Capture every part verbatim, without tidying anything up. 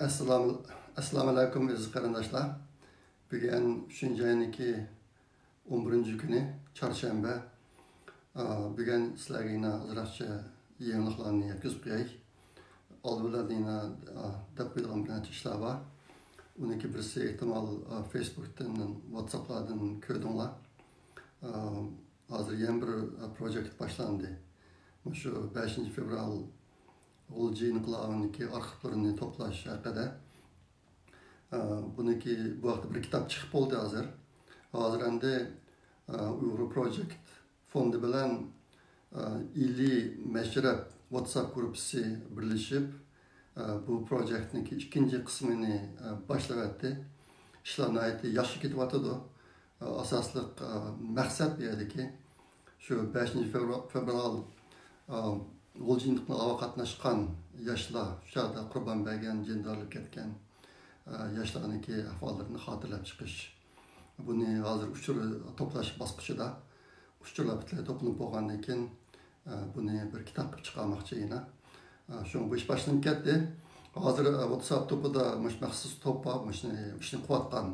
ئەسسالامۇ، ئەسسالامۇ ئەلەيكۇم، ئەزىز قېرىنداشلار. بۈگۈن ئۈچىنچى ئاينىڭكى ئون بىرىنچى كۈنى، چارشەنبە. ئا، بۈگۈن سىلەرگە يەنە ئازراقچە يېڭىلىقلارنى يەتكۈزۈپ قوياي. ئالدى بىلەن يەنە، ئا، دەپ قويىدىغان بىر نەچچە ئىشلار بار. ئۇنىڭكى بىرسى ئېھتىمال، ئا، فېيسبۇكتىن، ۋاتساپلاردىن كۆردۈڭلار. ئا، ھازىر يەنە بىر، ئا، پروجېكت باشلاندى. مۇشۇ بەشىنچى فېۋرال غۇلجا ئىنقىلابىنىڭكى ئارخىپلىرىنى توپلاش ھەققىدە. ئا، بۇنىڭكى، بۇ ھەقتە بىر كىتاب چىقىپ بولدى ھازىر. ھازىر ئەمدى، ئا، ئۇيغۇر پروجېكت فوندى بىلەن، ئا، ئىلى مەشرەپ ۋاتساپ گۇرۇپپىسى بىرلىشىپ، ئا، بۇ پروجېكتنىڭكى ئىككىنچى قىسمىنى، ئا، باشلىۋەتتى. ئىشلار ناھايىتى ياخشى كېتىۋاتىدۇ. ئاساسلىق، ئا، مەقسەت بۇ يەردىكى شۇ بەشىنچى فېۋرال، فېۋرال، ئا، غۇلجا ئىنقىلابىغا قاتناشقان ياشلار، شۇ چاغدا قۇربان بەرگەن، جېنىدارلىق كەتكەن، ئا، ياشلارنىڭكى ئەھۋاللىرىنى خاتىرىلەپ چىقىش. بۇنى ھازىر ئۇچۇر توپلاش باسقۇچىدا، ئۇچۇرلار پۈتۈنلەي توپلىنىپ بولغاندىن كېيىن، ئە، بۇنى بىر كىتاب قىلىپ چىقارماقچى يەنە. ئە، شۇڭا بۇ ئىش باشلىنىپ كەتتى. ھازىر، ئە، ۋاتساپ توپىدا مۇشۇ مەخسۇس توپ بار، مۇشۇنى، مۇشۇنى قىلىۋاتقان.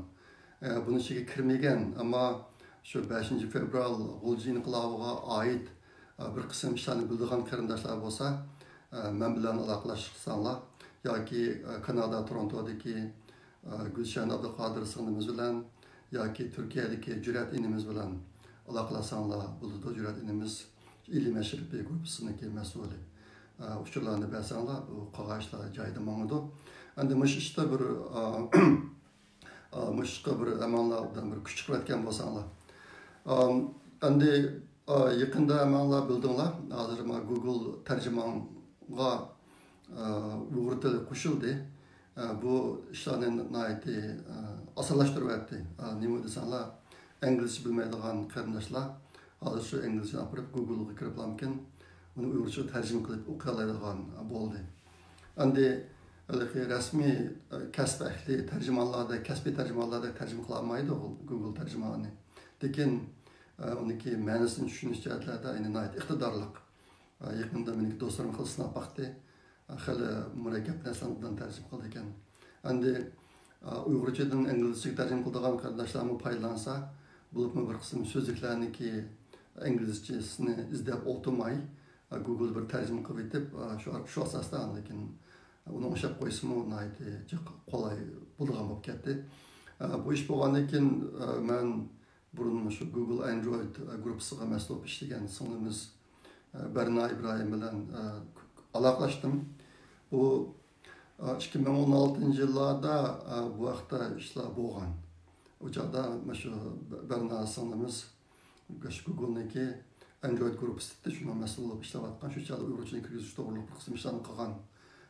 ئە، بۇنىڭ ئىچىگە كىرمىگەن، ئەمما شۇ بەشىنچى فېۋرال غۇلجا ئىنقىلابىغا ئائىت، ئە، بىر قىسىم ئىشلارنى بىلىدىغان قېرىنداشلار بولسا، ئە، مەن بىلەن ئالاقىلەشسەڭلار ياكى، ئە، كانادا تورونتودىكى ئە، گۈلشەن ئابدۇقادىر سىڭلىمىز بىلەن ياكى تۈركىيەدىكى جۈرئەت ئىنىمىز بىلەن ئالاقىلاشساڭلار بولىدۇ. جۈرئەت ئىنىمىز ئىلى مەشرىپى گۇرۇپپىسىنىڭكى مەسئۇلى. ئە، ئۇچۇرلارنى بەرسەڭلار، بۇ قالغان ئىشلار جايىدا ماڭىدۇ. ئەمدى مۇشۇ ئىشتا بىر، ئە، ئە، مۇشۇ ئىشقا بىر ئەمەڭلار بىلەن بىر كۈچ چىقىرىۋەتكەن بولساڭلار. ئەم، ئەمدى، ئە، يېقىندا ئەمەڭلار بىلدىڭلار، ھازىر ما گۇگل تەرجىمانغا، ئە، ئۇيغۇر تىلى قوشۇلدى. ئە، بۇ ئىشلارنى ناھايىتى، ئە، ئاسانلاشتۇرۇۋەتتى. ئە، نېمە دېسەڭلار، ئىنگلىزچە بىلمەيدىغان قېرىنداشلار ھازىر شۇ ئىنگلىزچىنى ئاپىرىپ گۇگلغا كىرىپلامكىن ئۇنى ئۇيغۇرچىغا تەرجىمە قىلىپ ئوقۇيالايدىغان بولدى. ئەمدى ھېلىقى رەسمىي، ئە، كەسىپ ئەھلى تەرجىمانلاردەك، كەسپىي تەرجىمانلاردەك تەرجىمە قىلالمايدۇ گۇگل تەرجىمانى. لېكىن، ئە، ئۇنىڭكى مەنىسىنى چۈشىنىش جەھەتلەردە يەنە ناھايىتى ئىقتىدارلىق. ئە، يېقىندا مېنىڭكى دوستلىرىم خېلى سىناپ باقتى. خېلى مۇرەككەپ نەرسىلەرنى ئوبدان تەرجىمە قىلىدىكەن. ئەمدى، ئا، ئۇيغۇرچىدىن ئىنگلىزچىگە تەرجىمە قىلىدىغان قېرىنداشلارمۇ پايدىلانسا، بولۇپمۇ بىر قىسىم سۆزلۈكلەرنىڭكى ئىنگلىزچىسىنى ئىزدەپ ئولتۇرماي، ئا، گۇگل بىر تەرجىمە قىلىۋېتىپ، ئا، شۇ، شۇ ئاساستا لېكىن ئۇنى ئوڭشاپ قويسىمۇ ناھايىتى جىق قولاي بولىدىغان بولۇپ كەتتى. ئا، بۇ ئىش بولغاندىن كېيىن، ئا، مەن بۇرۇن مۇشۇ گۇگل ئاندرويد گۇرۇپپىسىغا مەسئۇل بولۇپ ئىشلىگەن سىڭلىمىز، ئە، بەرنا ئىبراھىم بىلەن، ئە، ئالاقىلاشتىم. ئۇ، ئە، ئىككى مىڭ ئون ئالتىنچى يىللاردا، ئە، بۇ ھەقتە ئىشلار بولغان. ئۇ چاغدا مۇشۇ بەرنا سىڭلىمىز مۇشۇ گۇگلنىڭكى ئاندرويد گۇرۇپپىسى، شۇنىڭ مەسئۇل بولۇپ ئىشلەۋاتقان، شۇ چاغدا ئۇيغۇرچىنى كىرگۈزۈش توغرۇلۇق بىر قىسىم ئىشلارنى قىلغان.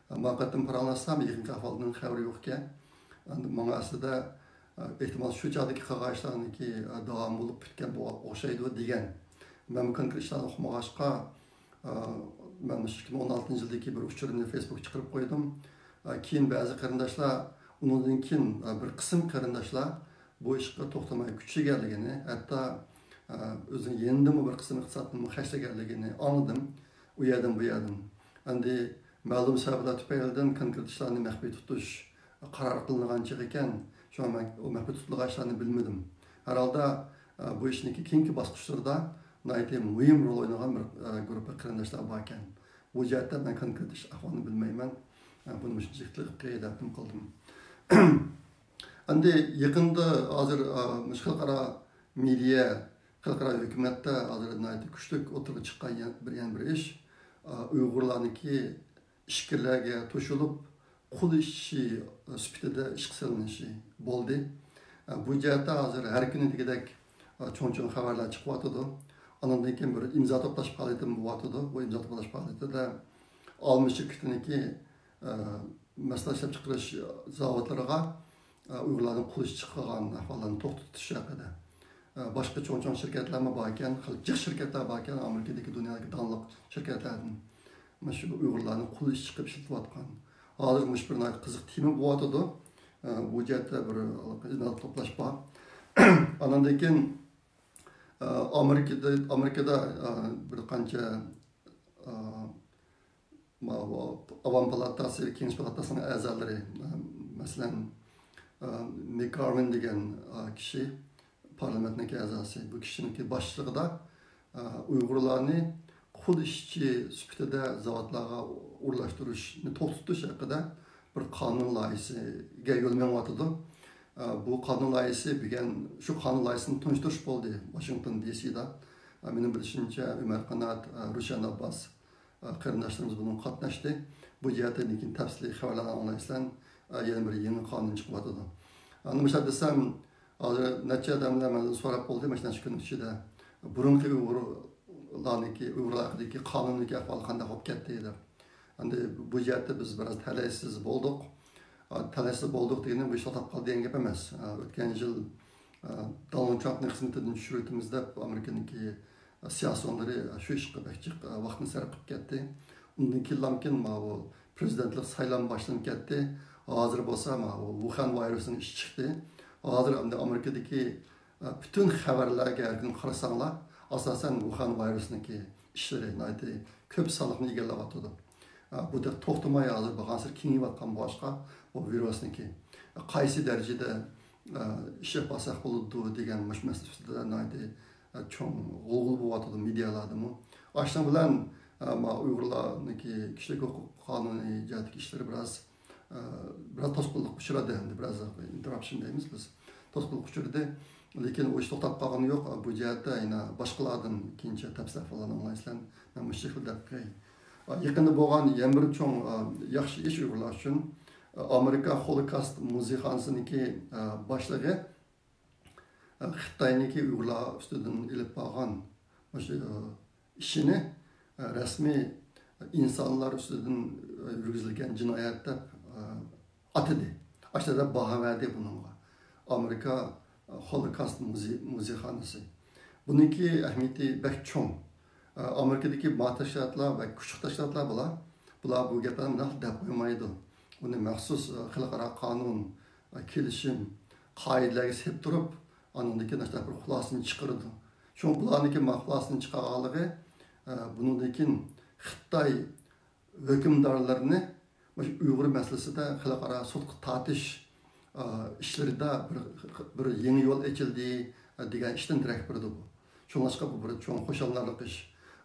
ئە، ما قېتىم پاراڭلاشسام، يېقىنقى ئەھۋالدىن خەۋىرى يوق ئىكەن. ئەمدى ماڭا ئەسلىدە ئېھتىمال شۇ چاغدىكى قىلغان ئىشلارنىڭكى داۋامى بولۇپ پۈتكەن بولغان ئوخشايدۇ دېگەن. مەنمۇ كونكرېت ئىشلارنى ئۇقمىغاچقا، مەن مۇشۇ ئىككى مىڭ ئون ئالتىنچى يىلدىكى بىر ئۇچۇرنى فېيسبۇكقا چىقىرىپ قويدۇم. كېيىن بەزى قېرىنداشلار، ئۇنىڭدىن كېيىن بىر قىسىم قېرىنداشلار بۇ ئىشقا توختىماي كۈچىگەنلىكىنى، ھەتتا ئۆزىنىڭ يېنىدىنمۇ بىر قىسىم ئىقتىسادنىمۇ خەجلىگەنلىكىنى ئاڭلىدىم. ئۇ يەردىن، بۇ يەردىن. ئەمدى مەلۇم سەۋەبلەر تۈپەيلىدىن كونكرېت ئىشلارنى مەخپىي تۇتۇش قارار قىلىنغان چېغى ئىكەن، شۇڭا مەن ئۇ مەخپىي تۇتۇلغان ئىشلارنى بىلمىدىم. ھەر ھالدا، ئە، بۇ ئىشنىڭكى كېيىنكى باسقۇچلىرىدا ناھايىتى مۇھىم رول ئوينىغان بىر، ئە، گۇرۇپپا قېرىنداشلار باركەن. بۇ جەھەتتە مەن كونكرېت ئىش ئەھۋالىنى بىلمەيمەن. ئە، بۇنى مۇشۇنچىلىك قىلىپ دەپتىم قىلدىم. ئەمدى يېقىندا ھازىر، ئە، مۇشۇ خەلقئارا مېدىيا، خەلقئارا ھۆكۈمەتتە ھازىر ناھايىتى كۈچلۈك ئوتتۇرىغا چىققان يەنە بىر، يەنە بىر ئىش، ئە، ئۇيغۇرلارنىڭكى ئىچكىرىلەرگە توشۇلۇپ، قۇل ئىشچى سۈپىتىدە ئىشقا سېلىنىشى بولدى. بۇ جەھەتتە ھازىر ھەر كۈنى دېگۈدەك چوڭ-چوڭ خەۋەرلەر چىقىۋاتىدۇ. ئانىڭدىن كېيىن بىر ئىمزا توپلاش پائالىيىتىمۇ بولۇۋاتىدۇ. بۇ ئىمزا توپلاش پائالىيىتىدە ئالما شىركىتىنىڭكى، ئە، مەھسۇلات ئىشلەپچىقىرىش زاۋۇتلىرىغا ئۇيغۇرلارنىڭ قۇل ئىشچى قىلغان ئەھۋاللارنى توختىتىش ھەققىدە. باشقا چوڭ-چوڭ شىركەتلەرمۇ باركەن، خېلى جىق شىركەتلەر باركەن، ئامېرىكىدىكى، دۇنيادىكى داڭلىق شىركەتلەردىن. مانا شۇ ئۇيغۇرلارنى قۇل ئىشچى قىلىپ ئىشلىتىۋاتقان. ھازىر مۇشۇ بىر ناھايىتى قىزىق تېما بولۇۋاتىدۇ. بۇ جەھەتتە بىر ئىزنالىق توپلاش بار. ئاناندىن كېيىن، ئامېرىكىدا، ئامېرىكىدا بىر قانچە، ما، ئاۋام پالاتاسى، كېڭەش پالاتاسىنىڭ ئەزالىرى، ئە، مەسىلەن، ئا، مىك گارۋىن دېگەن، ئا، كىشى، پارلامېنتنىڭ ئەزاسى، بۇ كىشىنىڭكى باشچىلىقىدا، ئا، ئۇيغۇرلارنى قۇل ئىشچى سۈپىتىدە زاۋۇتلارغا ئورۇنلاشتۇرۇشنى توختىتىش ھەققىدە بىر قانۇن لايىھىسىگە يول مېڭىۋاتىدۇ. ئا، بۇ قانۇن لايىھىسى بۈگۈن شۇ قانۇن لايىھىسىنى تونۇشتۇرۇش بولدى ۋاشىنگتون دى سىدا. ئا، مېنىڭ بىلىشىمچە، ئۆمەر قانات، ئا، رۇشەن ئابباس، ئا، قېرىنداشلىرىمىز بۇنىڭغا قاتناشتى. بۇ جەھەتتىن كېيىن تەپسىلىي خەۋەرلەرنى ئاڭلايسىلەر. ئا، يەنە بىر يېڭى قانۇن چىقىۋاتىدۇ. ئاندىن مۇشۇنداق دېسەم، ھازىر نەچچە ئادەملەر مەندىن سوراپ بولدى، مانا شۇ نەچچە كۈن ئىچىدە بۇرۇنقى ئۇيغۇرلارنىڭكى، ئۇيغۇرلار ھەققىدىكى قانۇندىكى ئەھۋال قانداق بولۇپ كەتتى دەپ. ئەمدى بۇ جەھەتتە بىز بىراز تەلەيسىز بولدۇق. ئا، تەلەيسىز بولدۇق دېگىنىم بۇ ئىش توختاپ قالدى دېگەن گەپ ئەمەس. ئا، ئۆتكەن يىل، ئا، دونالد ترامپنىڭ خىزمىتىدىن چۈشۈرۈۋېتىمىز دەپ ئامېرىكىنىڭكى سىياسىيونلىرى شۇ ئىشقا بەك جىق ۋاقىتنى سەرپ قىلىپ كەتتى. ئۇندىن كېيىنلامكىن ماۋۇ پىرېزىدېنتلىق سايلام باشلىنىپ كەتتى. ھازىر بولسا ماۋۇ ۋۇخەن ۋىرۇسىنىڭ ئىشى چىقتى. ھازىر ئەمدى ئامېرىكىدىكى، ئە، پۈتۈن خەۋەرلەرگە ھەر كۈنى قارىساڭلار، ئاساسەن ۋۇخەن ۋىرۇسىنىڭكى ئىشلىرى ناھايىتى كۆپ سانلىقنى ئىگىلەۋاتىدۇ. ئە، بۇ دەپ توختىماي ھازىر بارغانسېرى كېڭىيىۋاتقان بولغاچقا، بۇ ۋىرۇسنىڭكى قايسى دەرىجىدە، ئە، ئىشلەپ بارساق بولىدۇ دېگەن مۇشۇ مەسىلە ئۈستىدە ناھايىتى چوڭ غۇلغۇلا بولۇۋاتىدۇ مېدىيالاردىمۇ. ئاشۇنىڭ بىلەن، ئە، ما ئۇيغۇرلارنىڭكى كىشىلىك ھوقۇق قانۇنى جەھەتتىكى ئىشلىرى بىراز، ئە، بىراز توسقۇنلۇققا ئۇچرىدى، ئەمدى بىراز ئىنتېررۇپشن دەيمىز بىز. توسقۇنلۇققا ئۇچرىدى. لېكىن ئۇ ئىش توختاپ قالغىنى يوق. بۇ جەھەتتە يەنە باشقىلاردىن كېيىنچە تەپسىلات ئەھۋاللارنى ئاڭلايسىلەر. مەن مۇشۇ شەكىلدە دەپ قوياي. ئە، يېقىندا بولغان يەنە بىر چوڭ، ئە، ياخشى ئىش ئۇيغۇرلار ئۈچۈن. ئە، ئامېرىكا خولوكاست مۇزېيخانىسىنىڭكى، ئە، باشلىقى، خىتاينىڭكى ئۇيغۇرلار ئۈستىدىن ئېلىپ بارغان مۇشۇ ئىشىنى رەسمىي ئىنسانلار ئۈستىدىن يۈرگۈزۈلگەن جىنايەت دەپ ئاتىدى. ئاشۇنداق باھا بەردى بۇنىڭغا ئامېرىكا خولوكاست مۇزېي-، مۇزېيخانىسى. بۇنىڭكى ئەھمىيىتى بەك چوڭ. ئامېرىكىدىكى مۇھاپىزەت تەشكىلاتلار ۋە كۈچلۈك تەشكىلاتلار بۇلار. بۇلار بۇ گەپلەرنى مۇنداق دەپ قويمايدۇ. ئۇنى مەخسۇس خەلقئارا قانۇن، كېلىشىم، قائىدىلەرگە سېلىپ تۇرۇپ، ئاندىن كېيىن ئاشۇنداق بىر خۇلاسىنى چىقىرىدۇ. شۇڭا بۇلارنىڭكى ما خۇلاسىنى چىقارغانلىقى، ئە، بۇنىڭدىن كېيىن خىتاي ھۆكۈمدارلىرىنى مۇشۇ ئۇيغۇر مەسىلىسىدە خەلقئارا سوتقا تارتىش، ئە، ئىشلىرىدا بىر، بىر يېڭى يول ئېچىلدى، ئە، دېگەن ئىشتىن دېرەك بېرىدۇ بۇ. شۇڭلاشقا بۇ بىر چوڭ خۇشاللىنارلىق ئىش.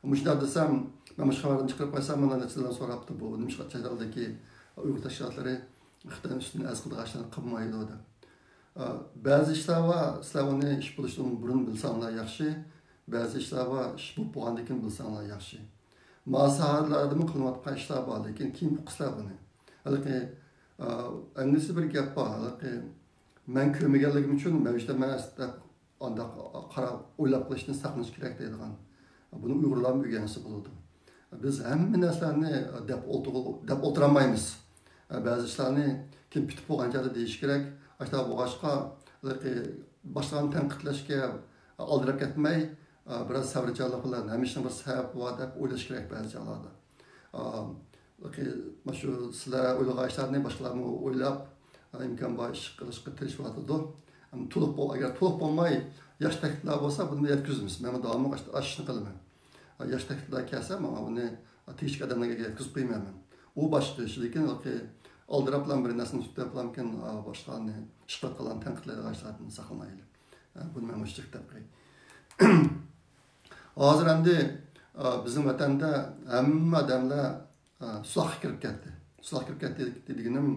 مۇشۇنداق دېسەم، مەن مۇشۇ خەۋەرنى چىقىرىپ قويسام، مانا نەچچىلەر سوراپتۇ، بۇ نېمىشقا چەت ئەلدىكى ئۇيغۇر تەشكىلاتلىرى خىتاينىڭ ئۈستىدىن ئەرز قىلىدىغان ئىشلارنى قىلمايدۇ دەپ. ئە، بەزى ئىشلار بار، سىلەر ئۇنى ئىش بولۇشىدىن بۇرۇن بىلسەڭلار ياخشى، بەزى ئىشلار بار، ئىش بولۇپ بولغاندىن كېيىن بىلسەڭلار ياخشى. ما ساھەلەردىمۇ قىلىنىۋاتقان ئىشلار بار، لېكىن كېيىن ئۇقىسىلەر بۇنى. ھېلىقى، ئە، ئەڭگىسى بىر گەپ بار، ھېلىقى مەن كۆرمىگەنلىكىم ئۈچۈن مەۋجۇت ئەمەس دەپ ئانداق قاراپ ئويلاپ قىلىشتىن ساقلىنىش كېرەك دەيدىغان. بۇنى ئۇيغۇرلارمۇ ئۆگەنسە بولىدۇ. بىز ھەممە نەرسىلەرنى دەپ ئولتۇرغىلى، دەپ ئولتۇرالمايمىز. بەزى ئىشلارنى كېيىن پۈتۈپ بولغان چاغدا دېيىش كېرەك. ئاشۇنداق بولغاچقا، ھېلىقى باشقىلارنى تەنقىدلەشكە ئالدىراپ كەتمەي، بىراز سەۋرچانلىق بىلەن ھەممە ئىشنىڭ بىر سەۋەبى بار دەپ ئويلاش كېرەك بەزى چاغلاردا. ئا، مانا شۇ سىلەر ئويلىغان ئىشلارنى باشقىلارمۇ ئويلاپ، ئىمكان بار ئىش قىلىشقا تىرىشىۋاتىدۇ. ئەمما تولۇق بول-، ئەگەر تولۇق بولماي ياخشى تەكلىپلەر بولسا، بۇنى يەتكۈزىمىز. مەنمۇ داۋاملىق ئاش-، ئاشۇنى قىلىمەن. ياخشى تەكلىپلەر كەلسە، ماڭا ئۇنى تېگىشلىك ئادەملەرگە يەتكۈزۈپ قويىمەن مەن. ئۇ باشقا ئىش. لېكىن ئالدىراپلا بىر نەرسىنى تۇتۇپ دەپلامكىن، باشقىلارنى ئىشقىلىپ قالغان تەنقىدلەيدىغان ئىشلاردىن ساقلىنايلى. بۇنى مەن مۇشۇ دەپ قوياي. ھازىر ئەمدى، ئا، بىزنىڭ ۋەتەندە ھەممە ئادەملەر، ئا، سۇلاققا كىرىپ كەتتى. سۇلاققا كىرىپ كەتتى دېگىنىم،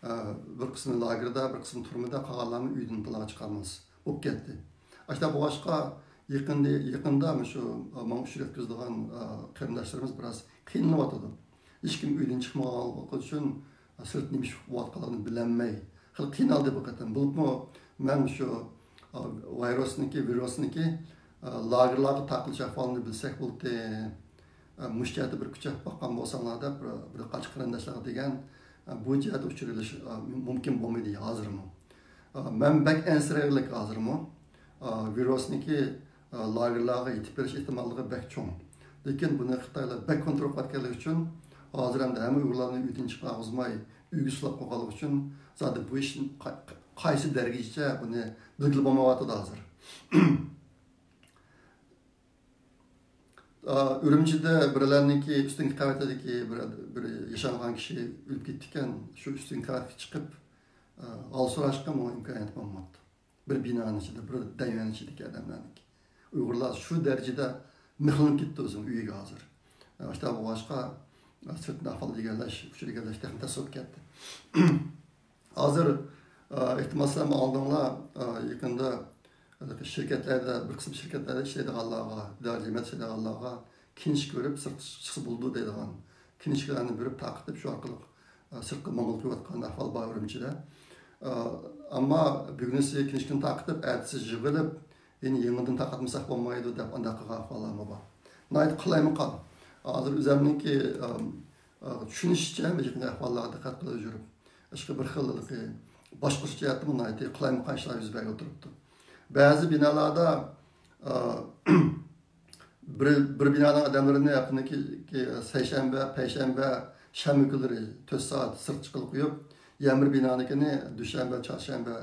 ئا، بىر قىسمى لاگېردا، بىر قىسمى تۈرمىدە، قالغانلارمۇ ئۆيدىن تالاغا چىقارمىز بولۇپ كەتتى. ئاشۇنداق بولغاچقا، يېقىندى-، يېقىندا مۇشۇ، ئا، ماڭا ئۇچۇر يەتكۈزىدىغان، ئا، قېرىنداشلىرىمىز بىراز قىينىلىۋاتىدۇ. ھېچكىم ئۆيدىن چىقمىغانلىقى ئۈچۈن، سىرتتا نېمە ئىش بولۇۋاتقانلىقىنى بىلەلمەي، خېلى قىينالدى بۇ قېتىم. بولۇپمۇ مەن شۇ، ئا، ۋىرۇسنىڭكى، ۋىرۇسنىڭكى، ئا، لاگېرلارغا تارقىلىش ئەھۋالىنى بىلسەك بولدى. ئا، مۇشۇ جەھەتتە بىر كۈچەپ باققان بولساڭلار دەپ بىر، بىر قانچە قېرىنداشلارغا دېگەن، ئا، بۇ جەھەتتە ئۇچۇر ئېلىش، ئا، مۇمكىن بولمىدى ھازىرمۇ. ئا، مەن بەك ئەنسىرەيلىك ھازىرمۇ. ئا، ۋىرۇسنىڭكى، ئا، لاگېرلارغا يېتىپ بېرىش ئېھتىماللىقى بەك چوڭ. لېكىن بۇنى خىتايلار بەك كونترول قىلىۋاتقانلىقى ئۈچۈن، ھازىر ئەمدى ھەممە ئۇيغۇرلارنى ئۆيدىن چىقارغۇزماي، ئۆيگە سولاپ قويغانلىقى ئۈچۈن، زادى بۇ ئىش قا-، قايسى دەرىجىگىچە بۇنى بىلگىلى بولمايۋاتىدۇ ھازىر. ئا، ئۈرۈمچىدە بىرلەرنىڭكى ئۈستۈنكى قەۋىتىدىكى بىر، بىر ياشانغان كىشى ئۆلۈپ كېتىپتىكەن. شۇ ئۈستۈنكى قەۋەتكە چىقىپ، ھال سوراشقا ئىمكانىيەت بولماپتۇ. بىر بىنانىڭ ئىچىدە، بىر دەيۋەننىڭ ئىچىدىكى ئادەملەرنىڭكى. ئۇيغۇرلار شۇ دەرىجىدە مىخلىنىپ كەتتى ئۆزىنىڭ ئۆيىگە ھازىر. ئاشۇنداق بولغاچقا، سىرتتىن ئەھۋال ئىگىلەش، ئۇچۇر ئىگىلەش تېخىمۇ تەس بولۇپ كەتتى. ھازىر، ئېھتىمال سىلەرمۇ ئاڭلىدىڭلار، يېقىندا شىركەتلەردە، بىر قىسىم شىركەتلەردە ئىشلەيدىغانلارغا، ئىدارە جەمئىيەت ئىشلەيدىغانلارغا كىنىشكا بېرىپ سىرتقا چىقسا بولىدۇ دەيدىغان كىنىشكىلارنى بېرىپ تارقىتىپ، شۇ ئارقىلىق، ئە، سىرتقا ماڭغىلى قويۇۋاتقان ئەھۋال بار ئۈرۈمچىدە. ئە، ئەمما بۈگۈنىسى كىنىشكىنى تارقىتىپ، ئەتىسى يىغىلىپ، يەنە يېڭىدىن تارقاتمىساق بولمايدۇ دەپ ئانداق قىلغان ئەھۋاللارمۇ بار. ناھايىتى قالايمىقان. ھازىر ئۆزەمنىڭكى، ئەم، ئە، چۈشىنىشىچە، يېقىنقى ئەھۋاللارغا دىققەت قىلىپ يۈرۈپ، ئىشقا بىر خىل باشقۇرۇش جەھەتتىمۇ ناھايىتى قالايمىقان ئىشلار يۈز بەرگىلى تۇرۇپتۇ. بەزى بىنالاردا، ئە، بىر، بىر بىنانىڭ ئادەملىرىنى ھەپتىنىڭكى سەيشەنبە، پەيشەنبە، شەنبە كۈنلىرى تۆت سائەت سىرتقا چىققىلى قويۇپ، يەنە بىر بىنانىڭكىنى دۈشەنبە، چارشەنبە،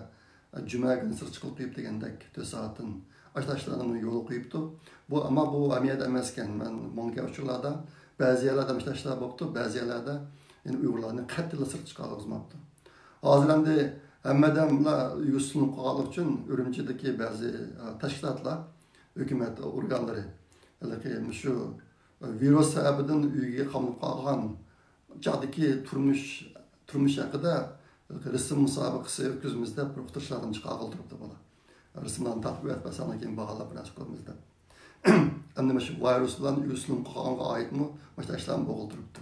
جۈمە كۈنى سىرتقا چىققىلى قويۇپ دېگەندەك تۆت سائەتتىن ئاشۇنداق ئىشلارنى يولغا قويۇپتۇ. بۇ، ئەمما بۇ ئەمەلىيەت ئەمەسكەن. مەن ماڭغان ئۇچۇرلاردا بەزى يەرلەردە مۇشۇنداق ئىشلار بوپتۇ، بەزى يەرلەردە يەنە ئۇيغۇرلارنى قەتئىيلا سىرتقا چىقارغۇزماپتۇ. ھازىر ئەمدى ھەممە ئادەملەر ئۆيگە سۇنۇپ قالغانلىقى ئۈچۈن ئۈرۈمچىدىكى بەزى، ئە، تەشكىلاتلار، ھۆكۈمەت ئورگانلىرى ھېلىقى مۇشۇ ۋىرۇس سەۋەبىدىن ئۆيگە قامىلىپ قالغان چاغدىكى تۇرمۇش، تۇرمۇش ھەققىدە رەسىم مۇسابىقىسى ئۆتكۈزىمىز دەپ بىر ئۇقتۇرۇشلارنى چىقارغىلى تۇرۇپتۇ بۇلار. رەسىملەرنى تارتىپ ئەتىپ بەرسەڭلار كېيىن باھالاپ بىر نەرسە قىلىمىز دەپ. ئەمدى مۇشۇ ۋىرۇس بىلەن ئۆزىنىڭ قالغانغا ئائىتمۇ مۇشۇ ئىشلارمۇ بولغىلى تۇرۇپتۇ.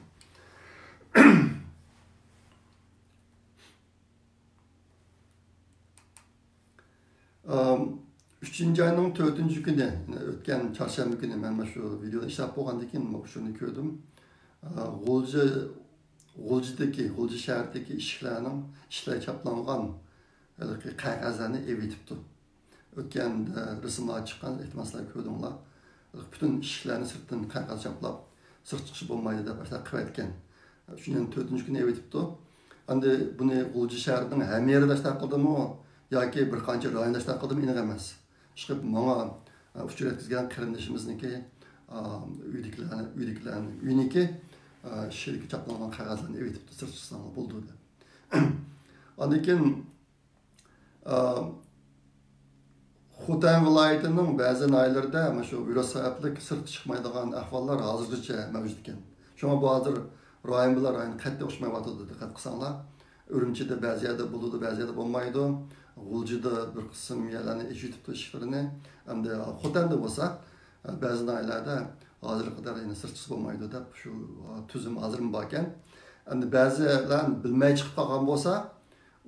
ئۈچىنچى ئاينىڭ تۆتىنچى كۈنى، يەنى ئۆتكەن چارشەنبە كۈنى مەن مانا شۇ ۋىدېونى ئىشلەپ بولغاندىن كېيىن شۇنى كۆردۈم. غۇلجا، غۇلجىدىكى، غۇلجا شەھىرىدىكى ئىشىكلەرنىڭ، ئىشىكلەر چاپلانغان ھېلىقى قەغەزلەرنى ئېلىۋېتىپتۇ. ئۆتكەندە رەسىملەر چىققان، ئېھتىمال سىلەر كۆردۈڭلار. پۈتۈن ئىشىكلەرنى سىرتتىن قەغەز چاپلاپ، سىرتقا چىقىش بولمايدۇ دەپ ئاشۇنداق قىلىۋەتكەن. ئۈچىنچى، تۆتىنچى كۈنى ئېلىۋېتىپتۇ. ئەمدى بۇنى غۇلجا شەھىرىنىڭ ھەممە يېرىدە ئاشۇنداق قىلدىمۇ ياكى بىر قانچە رايوندا ئاشۇنداق قىلدىمۇ ئېنىق ئەمەس. ئىشقىلىپ ماڭا، ئۇچۇر يەتكۈزگەن قېرىندىشىمىزنىڭكى، ئا، ئۆيدىكىلەرنى، ئۆيدىكىلەرنى، ئۆينىڭكى، ئا، ئىشىكىگە چاپلانغان قەغەزلەرنى ئېلىۋېتىپتۇ، سىرتقا چىقساڭلار بولىدۇ دەپ. ئاندىن كېيىن، ئا، خوتەن ۋىلايىتىنىڭ بەزى ناھىيەلىرىدە مانا شۇ ۋىرۇس سەۋەبلىك سىرتقا چىقمايدىغان ئەھۋاللار ھازىرغىچە مەۋجۇت ئىكەن. شۇڭا بۇ ھازىر رايون بىلەن رايون قەتئىي ئوخشىمايۋاتىدۇ، دىققەت قىلساڭلار. ئۈرۈمچىدە بەزى يەردە بولىدۇ، بەزى يەردە بولمايدۇ. غۇلجىدا بىر قىسىم يەرلەرنى ئېچىۋېتىپتۇ ئىشىكلىرىنى. ئەمدى خوتەندە بولسا، بەزى ناھىيەلەردە ھازىرغا قەدەر يەنە سىرتقا چىقسا بولمايدۇ دەپ شۇ تۈزۈم ھازىرمۇ باركەن. ئەمدى بەزىلەر بىلمەي چىقىپ قالغان بولسا،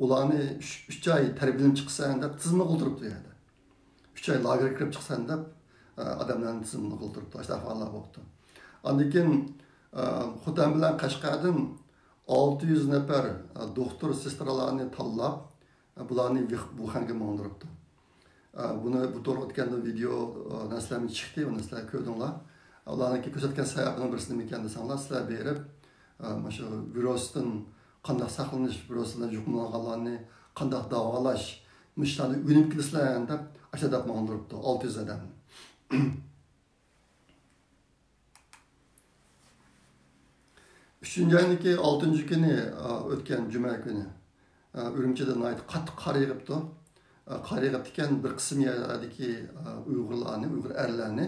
ئۇلارنى ئۈچ، ئۈچ ئاي تەربىيەلىنىپ چىقىسەن دەپ تىزىملىق قىلدۇرۇپتۇ يەردە. ئۈچ ئاي لاگېرغا كىرىپ چىقىسەن دەپ، ئە، ئادەملەرنى تىزىملىق قىلدۇرۇپتۇ. ئاشۇنداق ئەھۋاللار بوپتۇ. ئاندىن كېيىن، ئە، خوتەن بىلەن قەشقەردىن ئالتە يۈز نەپەر، ئە، دوختۇر، سېسترالارنى تاللاپ، ئە، بۇلارنى ۋىخ-، ۋۇخەنگە ماڭدۇرۇپتۇ. ئە، بۇنى بۇ تورغا ئۆتكەندە ۋىدېئو، ئە، نەرسىلەرمۇ چىقتى، ئۇ نەرسىلەرنى كۆردۈڭلار. ئە، ئۇلارنىڭكى كۆرسەتكەن سەۋەبىنىڭ بىرسى نېمە ئىكەن دېسەڭلار، سىلەر بېرىپ، ئە، مانا شۇ ۋىرۇستىن قانداق ساقلىنىش، ۋىرۇس بىلەن يۇقۇملانغانلارنى قانداق داۋالاش، مۇشۇلارنى ئۆگىنىپ كېلىسىلەر دەپ، ئاشۇنداق ماڭدۇرۇپتۇ، ئالتە يۈز ئادەمنى. ئۈچىنچى ئاينىڭكى ئالتىنچى كۈنى، ئا، ئۆتكەن جۈمە كۈنى، ئا، ئۈرۈمچىدە ناھايىتى قاتتىق قار يېغىپتۇ. ئا، قار يېغىپتىكەن، بىر قىسىم يەرلەردىكى، ئا، ئۇيغۇرلارنى، ئۇيغۇر ئەرلەرنى،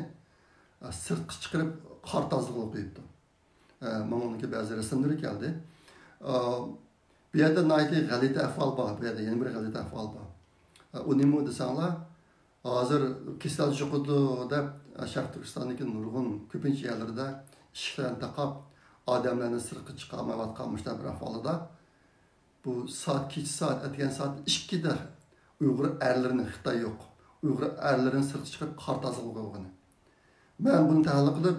ئا، سىرتقا چىقىرىپ قار تازىلىقىغا قويۇپتۇ. ئە، ماڭا ئۇنىڭكى بەزى رەسىملىرى كەلدى. ئا، بۇ يەردە ناھايىتى غەلىتە ئەھۋال بار، بۇ يەردە يەنە بىر غەلىتە ئەھۋال بار. ئە، ئۇ نېمە دېسەڭلار، ھازىر كېسەل يۇقىدۇ دەپ، ئە، شەرقىي تۈركىستاندىكى نۇرغۇن كۆپىنچە يەرلىرىدە ئىشىكلەرنى تاقاپ، ئادەملەرنى سىرتقا چىقارمايۋاتقان مۇشۇنداق بىر ئەھۋالدا، بۇ سائەت، كېچە سائەت، ئەتىگەن سائەت ئىككىدە ئۇيغۇر ئەرلىرىنى، خىتاي يوق، ئۇيغۇر ئەرلىرىنى سىرتقا چىقىرىپ قار تازىلىقى قويغىنى. مەن بۇنى تەھلىل قىلىپ،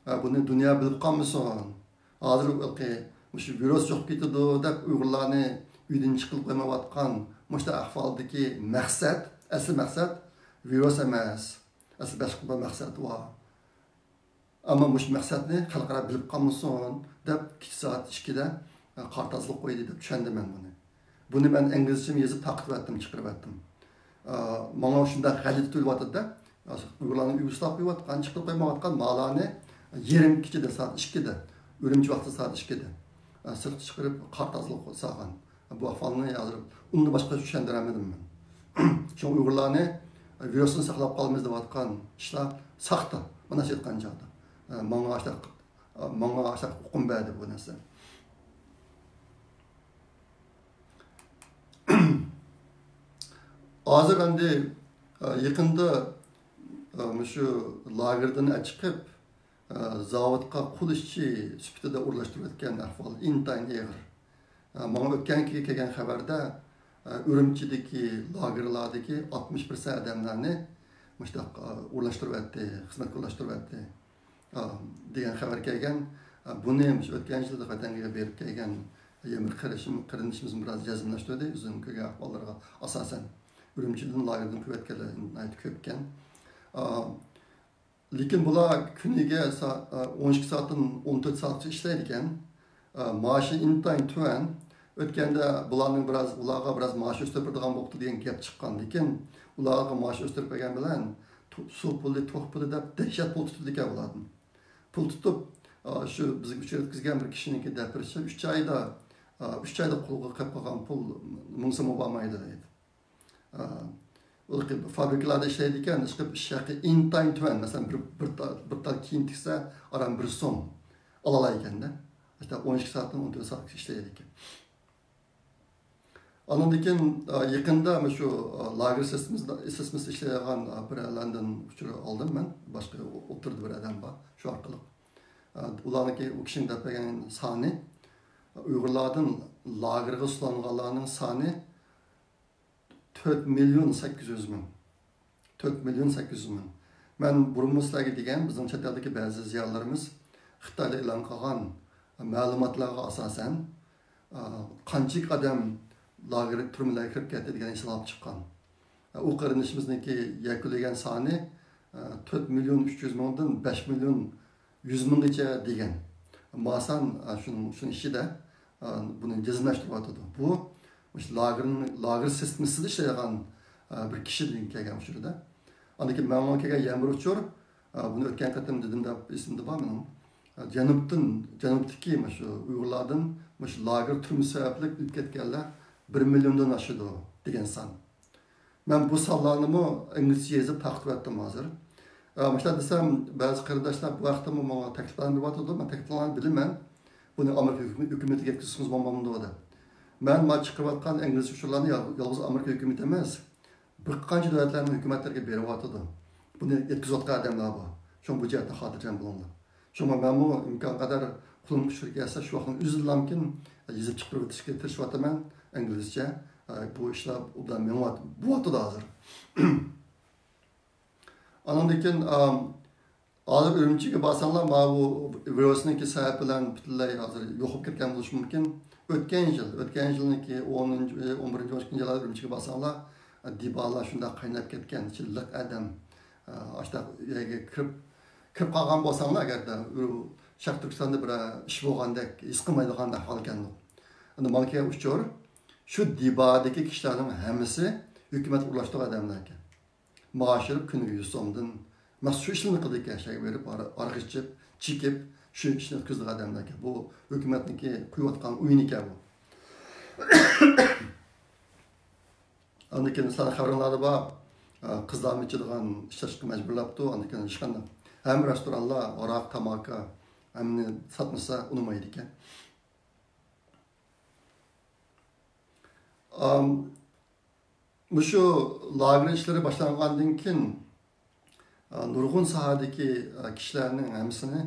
ئە، بۇنى دۇنيا بىلىپ قالمىسۇن. ھازىر ھېلىقى مۇشۇ ۋىرۇس يوقىپ كېتىدۇ دەپ ئۇيغۇرلارنى ئۆيدىن چىققىلى قويمايۋاتقان مۇشۇنداق ئەھۋالدىكى مەقسەت، ئەسلى مەقسەت ۋىرۇس ئەمەس. ئەسلى باشقا بىر مەقسەت بار. ئەمما مۇشۇ مەقسەتنى خەلقئارا بىلىپ قالمىسۇن دەپ كېچە سائەت ئىككىدە، ئە، قار تازىلىقى قويدى دەپ چۈشەندىم مەن بۇنى. بۇنى مەن ئىنگلىزچىمۇ يېزىپ تارقىتىۋەتتىم، چىقىرىۋەتتىم. ئە، ماڭا شۇنداق غەلىتە تۇيۇلۇۋاتىدۇ-دە. ئۇيغۇرلارنى ئۆيگە سولاپ قويۇۋاتقان، چىقىرىپ قويمايۋاتقان مالارنى يېرىم كېچىدە سائەت ئىككىدە، ئۈرۈمچى ۋاقتى سائەت ئىككىدە، ئە، سىرتقا چىقىرىپ قار تازىلىقى سالغان. بۇ ئەھۋالنى ھازىر ئۇندىن باشقا چۈشەندۈرەلمىدىم مەن. شۇڭا ئۇيغۇرلارنى ۋىرۇستىن ساقلاپ قالىمىز دەۋاتقان ئىشلار ساختا. مانا ئېيتقان چاغدا. ماڭا ئاشتاق، ماڭا ئاشتاق ئۇقۇم بەردى بۇ نەرسە. ھازىر ئەمدى، ئە، يېقىندا، ئە، مۇشۇ لاگېردىن چىقىپ، ئە، زاۋۇتقا قۇل ئىشچى سۈپىتىدە ئورۇنلاشتۇرۇۋەتكەن ئەھۋال ئىنتايىن ئېغىر. ئە، ماڭا ئۆتكەنكى كەلگەن خەۋەردە، ئە، ئۈرۈمچىدىكى لاگېرلاردىكى ئاتمىش پىرسەنت ئادەملەرنى مۇشۇنداق، ئە، ئورۇنلاشتۇرۇۋەتتى، خىزمەتكە ئورۇنلاشتۇرۇۋەتتى. ئا، دېگەن خەۋەر كەلگەن. ئا، بۇنى مۇشۇ ئۆتكەن يىلدا ۋەتەنگە بېرىپ كەلگەن يەنە بىر قېرىشىم-، قېرىندىشىمىز بىراز جەزملەشتۈردى، ئۆزىنىڭ كۆرگەن ئەھۋاللىرىغا ئاساسەن. ئۈرۈمچىدىن لاگېردىن قويۇۋەتكەنلەر ناھايىتى كۆپكەن. ئا، لېكىن بۇلار كۈنىگە سا-، ئا، ئون ئىككى سائەتتىن ئون تۆت سائەتكىچە ئىشلەيدىكەن. ئا، مائاشى ئىنتايىن تۆۋەن. ئۆتكەندە بۇلارنىڭ بىراز، ئۇلارغا بىراز مائاش ئۆستۈرۈپ بېرىدىغان بوپتۇ دېگەن گەپ چىققان. لېكىن ئۇلارغا مائاش ئۆستۈرۈپ بەرگەن بىلەن تو-، سۇ پۇلى، توك پۇلى دەپ دەھشەت پۇل تۇتىدىكەن بۇلاردىن. پۇل تۇتۇپ، ئا، شۇ بىزگە ئۇچۇر يەتكۈزگەن بىر كىشىنىڭكى دەپ بېرىشىچە، ئۈچ ئايدا، ئا، ئۈچ ئايدا قولغا قېلىپ قالغان پۇل مىڭ سومغا بارمايدۇ دەيدۇ. ئا، ئۇ فابرىكىلاردا ئىشلەيدىكەن، ئىشقىلىپ ئىش ھەققى ئىنتايىن تۆۋەن. مەسىلەن، بىر، بىر تال، بىر تال كىيىم تىكسە، ئاران بىر سوم ئالالايكەن-دە. ئىشتە ئون ئىككى سائەتتىن ئون تۆت سائەتكىچە ئىشلەيدىكەن. ئاندىن كېيىن، ئا، يېقىندا مۇشۇ، ئا، لاگېر سىستېمىسىدا، سىستېمىسىدا ئىشلەيدىغان، ئا، بىرەرلەردىن ئۇچۇر ئالدىم مەن. باشقا ئوتتۇرىدا بىر ئادەم بار، شۇ ئارقىلىق. ئا، ئۇلارنىڭكى، ئۇ كىشىنىڭ دەپ بەرگەن سانى، ئۇيغۇرلاردىن لاگېرغا سولانغانلارنىڭ سانى تۆت مىليون سەككىز يۈز مىڭ. تۆت مىليون سەككىز يۈز مىڭ. مەن بۇرۇنمۇ سىلەرگە دېگەن، بىزنىڭ چەت ئەلدىكى بەزى زىيالىيلىرىمىز خىتايدا ئېلان قىلغان مەلۇماتلارغا ئاساسەن، ئا، قانچىلىك ئادەم لاگېر، تۈرمىلەرگە كىرىپ كەتتى دېگەن ھېسابلار چىققان. ئا، ئۇ قېرىندىشىمىزنىڭكى يەكۈنلىگەن سانى، ئا، تۆت مىليون ئۈچ يۈز مىڭدىن بەش مىليون يۈز مىڭغىچە دېگەن. ماسان، ئا، شۇنىڭ، شۇنىڭ ئىچىدە، ئا، بۇنى جەزملەشتۈرۈۋاتىدۇ. بۇ مۇشۇ لاگېرنىڭ، لاگېر سىستېمىسىدا ئىشلەيدىغان، ئا، بىر كىشىدىن كەلگەن ئۇچۇردا. ئاندىن كېيىن ماڭا كەلگەن يەنە بىر ئۇچۇر، ئا، بۇنى ئۆتكەن قېتىم دېدىم دەپ ئېسىمدە بار مېنىڭ. ئا، جەنۇبتىن، جەنۇبتىكى مۇشۇ ئۇيغۇرلاردىن مۇشۇ لاگېر تۈرمە سەۋەبلىك ئۆلۈپ كەتكەنلەر بىر مىليوندىن ئاشىدۇ دېگەن سان. مەن بۇ سانلارنىمۇ ئىنگلىزچە يېزىپ تارقىتىۋەتتىم ھازىر. ئە، مۇشۇنداق دېسەم، بەزى قېرىنداشلار بۇ ھەقتىمۇ ماڭا تەكلىپلەرنى بېرىۋاتىدۇ. مەن تەكلىپلەرنى بىلىمەن. بۇنى ئامېرىكا ھۆكۈمىتىگە يەتكۈزسىڭىز بولمامدۇ دەپ. مەن مانا چىقىرىۋاتقان ئىنگلىزچە ئۇچۇرلارنى يال-، يالغۇز ئامېرىكا ھۆكۈمىتى ئەمەس، بىر قانچە دۆلەتلەرنىڭ ھۆكۈمەتلىرىگە بېرىۋاتىدۇ. بۇنى يەتكۈزۈۋاتقان ئادەملەر بار. شۇڭا بۇ جەھەتتە خاتىرجەم بولۇڭلار. شۇڭا مەنمۇ ئىمكان قەدەر قولۇمغا ئۇچۇر كەلسە، شۇ ۋاقىتنىڭ ئۆزىدىلامكىن يېزىپ چىقىرىۋېتىشكە تىرىشىۋاتىمەن، ئىنگلىزچە. ئە، بۇ ئىشلار ئوبدان مېڭىۋات-، بوۋاتىدۇ ھازىر. ئاندىن كېيىن، ئام، ھازىر ئۈرۈمچىگە بارساڭلار، مانا بۇ ۋىرۇسنىڭكى سەۋەبى بىلەن پۈتۈنلەي ھازىر يوقاپ كەتكەن بولۇشى مۇمكىن. ئۆتكەن يىل، ئۆتكەن يىلنىڭكى ئونىنچى، ئون بىرىنچى، ئون ئىككىنچى يىللاردا ئۈرۈمچىگە بارساڭلار، دىبالار شۇنداق قايناپ كەتكەن، ئىچى لىق ئادەم. ئاشۇنداق يەرگە كىرىپ، كىرىپ قالغان بولساڭلار، ئەگەردە شەرقىي تۈركىستاندا بىر ئىش بولغاندەك ھېس قىلمايدىغان ئەھۋال ئىكەن بۇ. ئەمدى ماڭا كەلگەن ئۇچۇر، شۇ دىبادىكى كىشىلەرنىڭ ھەممىسى ھۆكۈمەت ئورۇنلاشتۇرغان ئادەملەر ئىكەن. مائاش ئېلىپ، كۈنىگە يۈز سومدىن مەخسۇس شۇ ئىشلارنى قىلىدىكەن، شەرگە بېرىپ، ھاراق ئىچىپ، چېكىپ، شۇ ئىشنى ئۆتكۈزىدىغان ئادەملەر ئىكەن. بۇ ھۆكۈمەتنىڭكى قۇيۇۋاتقان ئويۇنى ئىكەن بۇ. ئاندىن كېيىن سىلەرنىڭ خەۋىرىڭلاردا بار، ئە، قىزلارنى ئىچىدىغان ئىچىشكە مەجبۇرلاپتۇ. ئاندىن كېيىن ھېچقانداق، ھەممە رېستورانلار ھاراق، تاماكا، ھەممىنى ساتمىسا ئۇنىمايدىكەن. ئام، مۇشۇ لاگېر ئىشلىرى باشلانغاندىن كېيىن، ئا، نۇرغۇن ساھەدىكى، ئا، كىشىلەرنىڭ ھەممىسىنى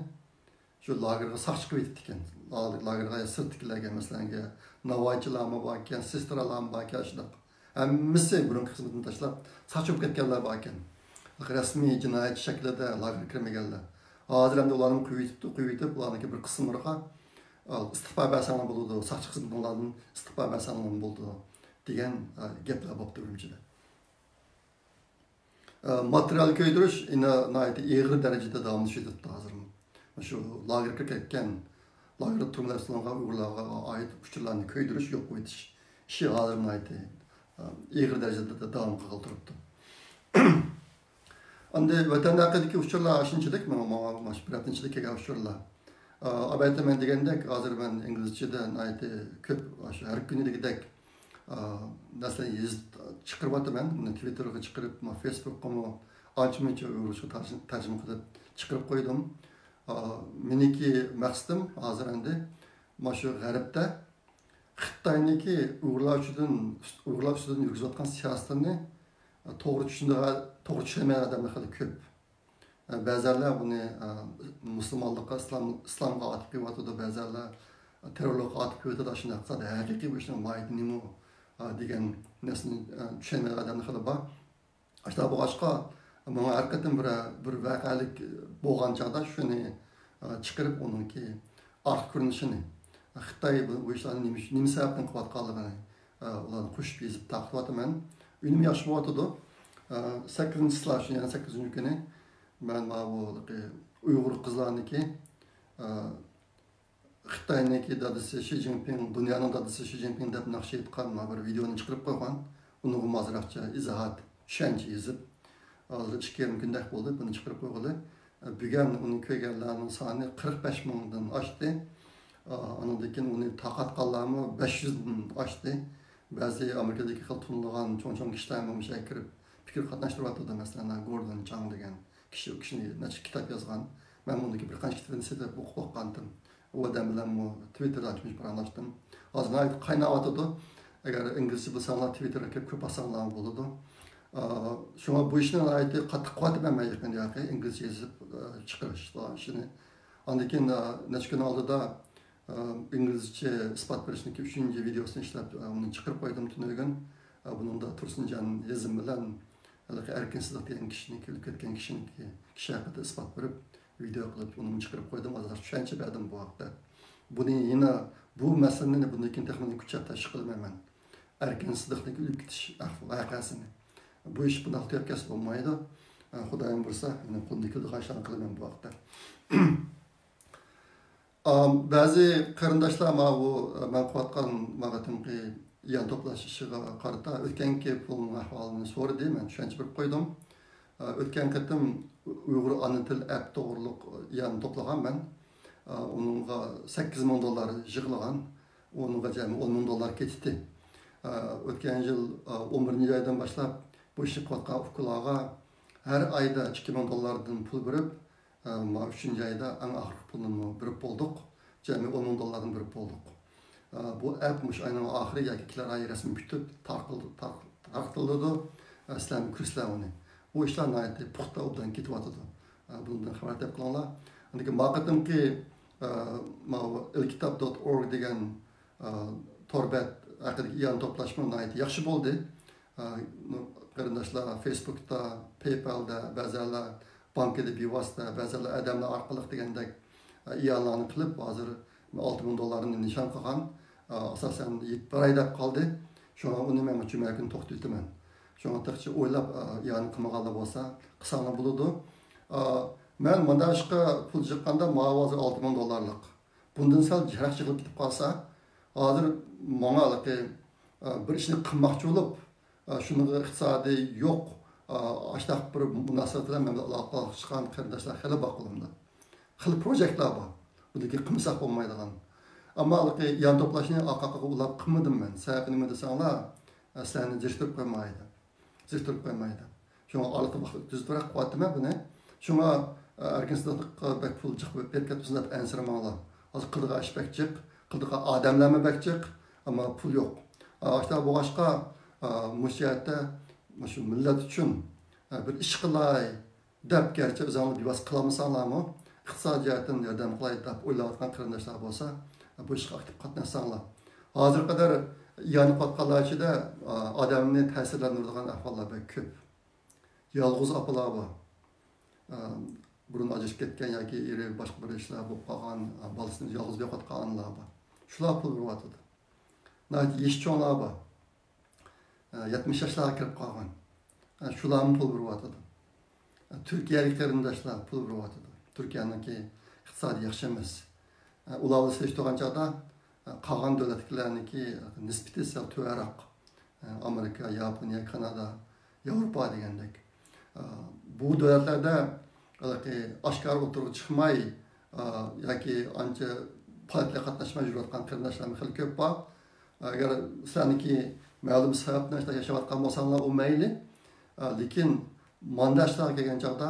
شۇ لاگېرغا ساقچى قىلىپ ئېتىپتىكەن. لا-، لاگېرغا سىرتتىكىلەرگە، مەسىلەن، ناۋايچىلارمۇ باركەن، سېسترالارمۇ باركەن، شۇنداق. ھەممىسى بۇرۇنقى خىزمىتىنى تاشلاپ، ساقچى بولۇپ كەتكەنلەر باركەن. رەسمىي جىنايەتچى شەكلىدە لاگېرغا كىرمىگەنلەر. ھازىر ئەمدى ئۇلارنى قويۇۋېتىپتۇ، قويۇۋېتىپ، ئۇلارنىڭكى بىر قىسىملىرىغا، ئا، ئىستېپا بەرسەڭلار بولىدۇ، ساقچى خىزمىتىڭلاردىن ئىستېپا بەرسەڭلار بولىدۇ، دېگەن، ئا، گەپلەر بوپتۇ ئۈرۈمچىدە. ئە، ماتېرىيال كۆيدۈرۈش ئىنا-، ناھايىتى ئېغىر دەرىجىدە داۋاملىشىۋېتىپتۇ ھازىرمۇ. شۇ لاگېرغا كىرىپ كەتكەن، لاگېر تۈرمىلەرگە سولانغان ئۇيغۇرلارغا ئائىت ئۇچۇرلارنى كۆيدۈرۈش، يوق قىلىۋېتىش ئىشى ھازىر ناھايىتى، ئە، ئېغىر دەرىجىدە داۋام قىلغىلى تۇرۇپتۇ. ئەمدى ۋەتەن ھەققىدىكى ئۇچۇرلار ئاشۇنچىلىك، ماڭا، ماڭا، مانا شۇ بىر ھەپتىنىڭ ئىچىدە كەلگەن ئۇچۇرلار. ئا، ئەلۋەتتە، مەن دېگەندەك، ھازىر مەن ئىنگلىزچىدە ناھايىتى كۆپ، شۇ ھەر كۈنى دېگۈدەك، ئا، نەرسىلەرنى يېزىپ چىقىرىۋاتىمەن. بۇنى تۋىتتېرغا چىقىرىپ، ما، فېيسبۇكقىمۇ ئانچە-مۇنچە ئۇيغۇرچە تەرجىم-، تەرجىمە قىلىپ چىقىرىپ قويدۇم. ئا، مېنىڭكى مەقسىتىم ھازىر ئەمدى مانا شۇ غەربتە خىتاينىڭكى ئۇيغۇرلار ئۈستىدىن، ئۇيغۇرلار ئۈستىدىن يۈرگۈزۈۋاتقان سىياسىتىنى توغرا چۈشىنىدىغان، توغرا چۈشەنمەيدىغان ئادەملەر خېلى كۆپ. بەزەنلەر بۇنى، ئە، مۇسۇلمانلىققا، ئىسلام، ئىسلامغا ئاتىپ قويۇۋاتىدۇ، بەزەنلەر تېررورلۇققا ئاتىپ قويۇۋاتىدۇ. ئاشۇنداق زادى ھەقىقىي بۇ ئىشنىڭ ماھىيىتى نېمە، ئە، دېگەن نەرسىنى، ئە، چۈشەنمەيدىغان ئادەملەر خېلى بار. ئاشۇنداق بولغاچقا، ماڭا ھەر قېتىم بىر، بىر ۋەقەلىك بولغان چاغدا شۇنى، ئە، چىقىرىپ، ئۇنىڭكى ئارقا كۆرۈنۈشىنى، خىتاي بۇ، بۇ ئىشلارنى نېمە، نېمە سەۋەبتىن قىلىۋاتقانلىقىنى، ئە، ئۇلارنى قوشۇپ يېزىپ تارقىتىۋاتىمەن. ئۈنۈمى ياخشى بولۇۋاتىدۇ. ئە، سەككىزىنچى چىسلا، شۇ يەنە سەككىزىنچى كۈنى مەن ماۋۇ ئۇيغۇر قىزلارنىڭكى، ئە، خىتاينىڭكى دادىسى شى جىنپىڭ، دۇنيانىڭ دادىسى شى جىنپىڭ دەپ ناخشا ئېيتقان مانا بىر ۋىدېئونى چىقىرىپ قويغان. ئۇنىڭغا ئازراقچە ئىزاھات، چۈشەنچە يېزىپ، ھازىر ئىككى يېرىم كۈندەك بولدى بۇنى چىقىرىپ قويغىلى. بۈگۈن ئۇنى كۆرگەنلەرنىڭ سانى قىرىق بەش مىڭدىن ئاشتى. ئانىڭدىن كېيىن ئۇنى تارقاتقانلارمۇ بەش يۈزدىن ئاشتى. بەزى ئامېرىكىدىكى خېلى تونۇلغان چوڭ-چوڭ كىشىلەرمۇ مۇشۇ يەرگە كىرىپ پىكىر قاتناشتۇرۇۋاتىدۇ. مەسىلەن، گوردون چاڭ دېگەن كىشى، ئۇ كىشىنى نەچچە كىتاب يازغان. مەن ئۇنىڭكى بىر قانچە كىتابىنى سېتىپ ئوقۇپ باققانتىم. ئۇ ئادەم بىلەنمۇ تۋىتتېردا ئانچە-مۇنچە پاراڭلاشتىم. ھازىر ناھايىتى قايناۋاتىدۇ. ئەگەر ئىنگلىزچە بىلسەڭلار، تۋىتتېرغا كىرىپ كۆرۈپ باقساڭلارمۇ بولىدۇ. ئا، شۇڭا بۇ ئىشنى ناھايىتى قاتتىق قىلىۋاتىمەن مەن يېقىندا، ياقى ئىنگلىزچە يېزىپ، ئا، چىقىرىش ئىشىنى. ئاندىن كېيىن، ئا، نەچچە كۈن ئالدىدا، ئا، ئىنگلىزچە ئىسپات بېرىشنىڭكى ئۈچىنچى ۋىدېئوسىنى ئىشلەپ، ئا، ئۇنى چىقىرىپ قويدۇم تۈنۈگۈن. ئا، بۇنىڭدا تۇرسۇنجان ھېزىم بىلەن ھېلىقى ئەركىن سىدىق دېگەن كىشىنىڭكى، ئۆلۈپ كەتكەن كىشىنىڭكى، كىشى ھەققىدە ئىسپات بېرىپ، ۋىدېئو قىلىپ، ئۇنىمۇ چىقىرىپ قويدۇم. ئازراق چۈشەنچە بەردىم بۇ ھەقتە. بۇنى يەنە، بۇ مەسىلىنى بۇندىن كېيىن تېخىمۇ كۈچەپ تەشۋىق قىلىمەن مەن. ئەركىن سىدىقنىڭكى ئۆلۈپ كېتىش ۋەقەسىنى. بۇ ئىش بۇنداق تۈگەپ كەتسە بولمايدۇ. خۇدايىم بۇيرۇسا، يەنە قولۇمدىن كېلىدىغان ئىشلارنى قىلىمەن بۇ ھەقتە. ئام، بەزى قېرىنداشلار ماۋۇ، مەن قىلىۋاتقان ماۋۇ قېتىمقى يان توپلاش ئىشىغا قارىتا ئۆتكەنكى پۇلنىڭ ئەھۋالىنى سورىدى، مەن چۈشەنچە بېرىپ قويدۇم. ئۆتكەن قېتىم ئۇيغۇر ئانا تىل ئەپ توغرۇلۇق يان توپلىغان مەن. ئۇنىڭغا سەككىز مىڭ دوللار يىغلىغان، ئۇنىڭغا جەمئىي ئون مىڭ دوللار كېتىتتى. ئۆتكەن يىل ئون بىرىنچى ئايدىن باشلاپ بۇ ئىشنى قىلىۋاتقان ئۇكىلارغا ھەر ئايدا ئىككى مىڭ دوللاردىن پۇل بېرىپ، ئە، ما ئۈچىنچى ئايدا ئەڭ ئاخىرقى پۇلنىمۇ بېرىپ بولدۇق. جەمئىي ئون مىڭ دوللاردىن بېرىپ بولدۇق. ئە، بۇ ئەپ مۇشۇ ئاينىڭ ئاخىرى ياكى كېلەر ئايى رەسمىي پۈتۈپ تارقىل-، تار-، تارقىتىلىدۇ. ئە، سىلەرمۇ كۆرىسىلەر ئۇنى. بۇ ئىشلار ناھايىتى پۇختا، ئوبدان كېتىۋاتىدۇ. ئە، بۇنىڭدىن خەۋەر تېپىپ قېلىڭلار. ئاندىن كېيىن ما قېتىمقى، ئە، ماۋۇ ئېلكىتاب دوت ئورگ دېگەن، ئە، تور بەت ھەققىدىكى ئىئانە توپلاشمۇ ناھايىتى ياخشى بولدى. ئە، قېرىنداشلار فېيسبۇكتا، پەيپالدا، بەزەنلەر بانكىدا بىۋاسىتە، بەزەنلەر ئادەملەر ئارقىلىق دېگەندەك، ئە، ئىئانىلارنى قىلىپ، ھازىر ئالتە مىڭ دوللارنى نىشان قىلغان. ئە، ئاساسەن يېتىپ باراي دەپ قالدى. شۇڭا ئۇنى مەن جۈمە كۈنى توختىتىمەن. شۇڭا تېخىچە ئويلاپ، ئە، ئىئانە قىلمىغانلار بولسا، قىلساڭلار بولىدۇ. ئە، مەن مۇنداق ئىشقا پۇل جىققاندا ماۋۇ ھازىر ئالتە مىڭ دوللارلىق. بۇندىن سەل جىقراق يىغىلىپ كېتىپ قالسا، ھازىر ماڭا ھېلىقى، ئە، بىر ئىشنى قىلماقچى بولۇپ، ئە، شۇنىڭغا ئىقتىسادى يوق، ئە، ئاشتاق بىر مۇناسىۋەت بىلەن مەن بىلەن ئالاقىلىشقان قېرىنداشلار خېلى بار قولۇمدا. خېلى پروژېكتلار بار. بۇنىڭدىكى قىلمىساق بولمايدىغان. ئەمما ھېلىقى يان توپلاشنى ئارقا-ئارقىغا ئۇلاپ قىلمىدىم مەن. سەۋەبى نېمە دېسەڭلار، ئە، سىلەرنى زېرىكتۈرۈپ قويمايدۇ. زېرىكتۈرۈپ قويمايدۇ. شۇڭا ئارىلىقتا ۋاقىت ئۆتكۈزۈپ تۇراق قىلىۋاتىمەن بۇنى. شۇڭا، ئە، ئەركىن سىدىققا بەك پۇل جىق بېرىپ كەتمىسۇن دەپ ئەنسىرىمەڭلار. ھازىر قىلىدىغان ئىش بەك جىق، قىلىدىغان ئادەملەرمۇ بەك جىق، ئەمما پۇل يوق. ئە، ئاشۇنداق بولغاچقا، ئە، مۇشۇ يەردە مۇشۇ مىللەت ئۈچۈن، ئە، بىر ئىش قىلاي دەپ، گەرچە ئۆزۈڭلار بىۋاسىتە قىلالمىساڭلارمۇ، ئىقتىسادىي جەھەتتىن ياردەم قىلاي دەپ ئويلاۋاتقان قېرىنداشلار بولسا، بۇ ئىشقا ئاكتىپ قاتناشساڭلار. ھازىرغا قەدەر يانى قاتقانلار ئىچىدە، ئادەمنى تەسىرلەندۈرىدىغان ئەھۋاللار بەك كۆپ. يالغۇز ئاپىلار بار. بۇرۇن ئاجرىشىپ كەتكەن ياكى ئېرى باشقا بىر ئىشلار بولۇپ قالغان، بالىسىنى يالغۇز بېقىۋاتقان ئانىلار بار. شۇلار پۇل بېرىۋاتىدۇ. ناھايىتى يېشى چوڭلار بار. ئە، يەتمىش ياشلارغا كىرىپ قالغان. ئە، شۇلارمۇ پۇل بېرىۋاتىدۇ. ئە، تۈركىيەگە قېرىنداشلار پۇل بېرىۋاتىدۇ. تۈركىيەنىڭكى ئىقتىسادى ياخشى ئەمەس. ئە، ئۇلار بىلەن سېلىشتۇرغان چاغدا، ئە، قالغان دۆلەتتىكىلەرنىكى نىسبىتى سەل تۆۋەنرەك. ئە، ئامېرىكا، ياپونىيە، كانادا، ياۋروپا دېگەندەك. ئە، بۇ دۆلەتلەردە ھېلىقى ئاشكارا ئوتتۇرىغا چىقماي، ئا، ياكى ئانچە پائالىيەتلەرگە قاتناشماي يۈرۈۋاتقان قېرىنداشلارمۇ خېلى كۆپ بار. ئەگەر سىلەرنىڭكى مەلۇم سەۋەب بىلەن شۇنداق ياشاۋاتقان بولساڭلار، ئۇ مەيلى. ئا، لېكىن مانداشلارغا كەلگەن چاغدا،